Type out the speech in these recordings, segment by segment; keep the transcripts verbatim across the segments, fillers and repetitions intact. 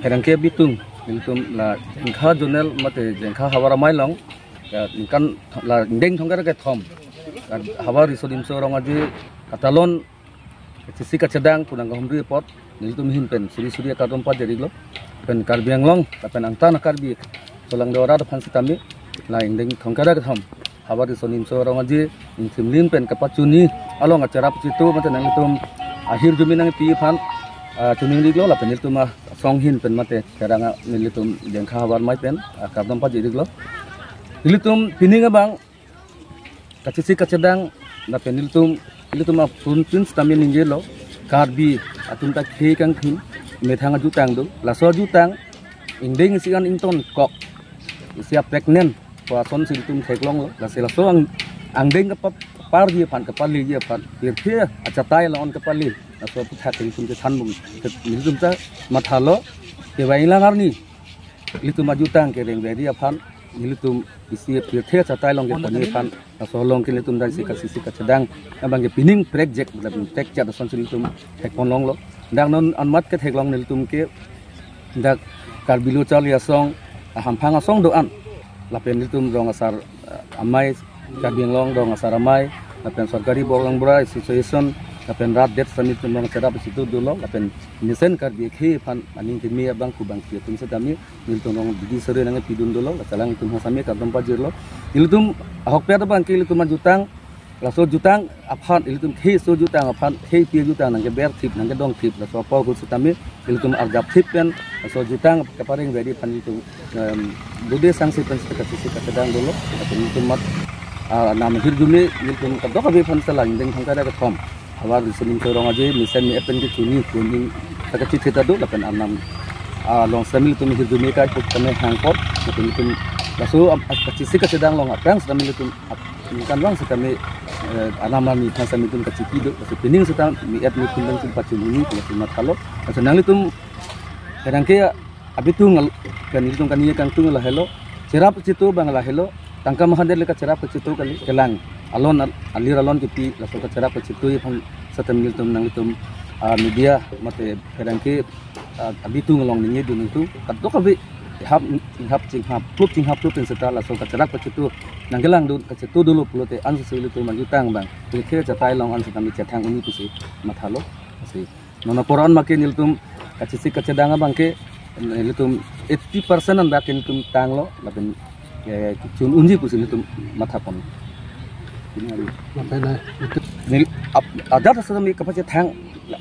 Pherangke abitung, nelitum la Jengkha zonal mate Jengkha havar amei along, ya, ningkan la ingdeng thomkep ra kethom, la havar riso nimso rong aje atalon kachesik kachedang pu nangkahumri apot nelitum ahin pen suri suri akardom pajir-iklo. Pen Karbi Anglong lapen angtan a-Karbi cholangdo arat aphan sitame la ingdeng thomkep ra kethom havar riso nimso rong aje ingthimlin pen kapachini along acherap chitu mate nanglitum ahirjume nangpi aphan, ah, choningri-iklo, lapen nelitum asong ahin pen mate pherang a nelitum Jengkha havar amei pen, ah, akardom pajir-iklo. Nelitum pining abang kachesik kachedang lapen nelitum, nelitum aputhak pen sitame ningjelo, Karbi atum ta khei kangthim, methang ajutang do, laso ajutang ingdeng isi an ingtonkok, isi a-pregnant pu ason si nelitum theklonglo, lasi laso ang, angdeng kapap, kaparji aphan, kapaleji aphan, pirthe achatai along kapale, laso aputhak nelitum chethan bom, nelitum ta mathalo, kevang lang arni nelitum ajutang kereng vedi aphan, nelitum isi pirthe achatai along kepone aphan, laso along ke nelitum dang si kachesik kachedang abang ke pining prekjak, matlab prekjak ason si nelitum thekponlonglo. Dak non anmat ketheklong nelitum ke dak Karbi Lo Charli Asong, ahamphang asong do-an, lapen nelitum rong asar, eh, amei, Karbi Anglong rong asar amei, lapen Sorkari Bor Gaonbura Association, lapen rat det sitame nelitum rong acherap chitu dolo, lapen mesen Karbi akhei aphan aning keme abang kubang ki atum sitame nelitum rong bidi sore nangpidun dolo, lachelang atum aphan sitame kardom pajirlo. Nelitum ahokpet abang ke nelitum ajutang, laso jutang aphan, nelitum khei aso jutang aphan, khei pi jutang nangkeber thip, nangkedong thip, laso apor ahut sitame nelitum arjap thip pen laso jutang kapareng vedi aphan nelitum, em, dude sangse pen sita kachesik kachedang dolo, lapen nelitum mat, ah, arnam ahirjume nelitum kadokave aphan sita la ingdeng thomkep ra kethom havar riso nimso rong aje mesen me-et pen kechini kuning ta kachitheta do, lapen arnam, ah, along sitame nelitum ahirjume kai put kame hangpot, lapen nelitum laso am, kachesik kachedang along aphrang sitame nelitum ap, ningkan vang sitame, eh, arnam arni aphan sitame nelitum kachipi do, laso pining sita me-et me-et pen nelitum pachini, laso mathalo, laso nanglitum pherangke abitung al, kan nelitum kani kangtung lahelo, cherap chitu abang lahelo, tangka mahadet le kacherap chitu kali, kelang alon al, alir alon kepi, laso kacherap chitu aphan sitame nelitum nanglitum, ah, media mate pherangke, ah, abitung along ningjedun nelitum kadokave ihap, ihap chinghap plup chinghap plup pen sita laso kacherap chitu nangkelangdun kachitu dolo pulote ansi nelitum ajutang abang pirthe achatai along an sitame chethang un-e pusi mathalo. Lasi non apor an make nelitum kachesik kachedang abang ke nelitum eighty percent an dak ke nelitum tanglo, lapen, eh, chun unji pusi nelitum mathapon. Lapen, eh, neli ap, adat sitame kapachethang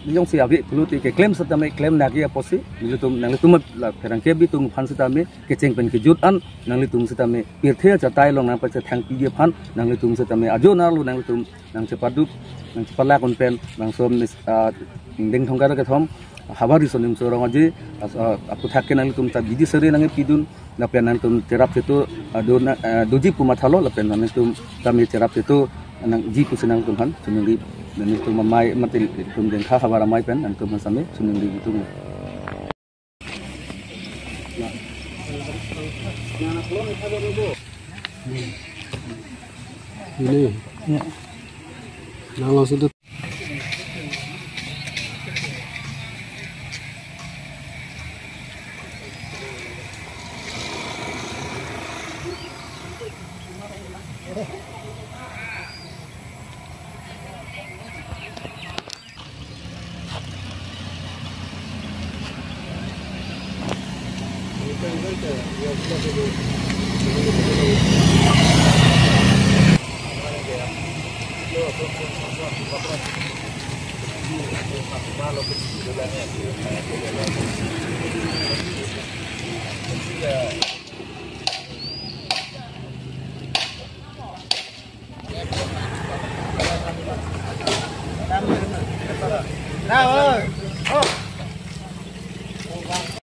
jongsi ave pulote keklem sitame klem nangji apotsi nelitum, nanglitum la pherangke abitung aphan sitame kecheng pen kejut an nanglitum sitame pirthe achatai along nangpachethang piji aphan nanglitum sitame ajo nalo nanglitum nangchepaduk, nangchepalak un pen, bangso mis, ah, ingdeng thomkep ra kethom havar riso nimso rong aje, as, ah, aputhak ke nanglitum ta bidi sore nangpidun, lapen nanglitum cherap chitu, ah, do na, ah, doji pu mathalo, lapen nanglitum sitame cherap chitu nangji pusi nanglitum aphan choningri, nanglitum amei mate nelitum Jengkha havar amei pen nanglitum aphan sitame choningri itum. Ini. Nang langsung tuh.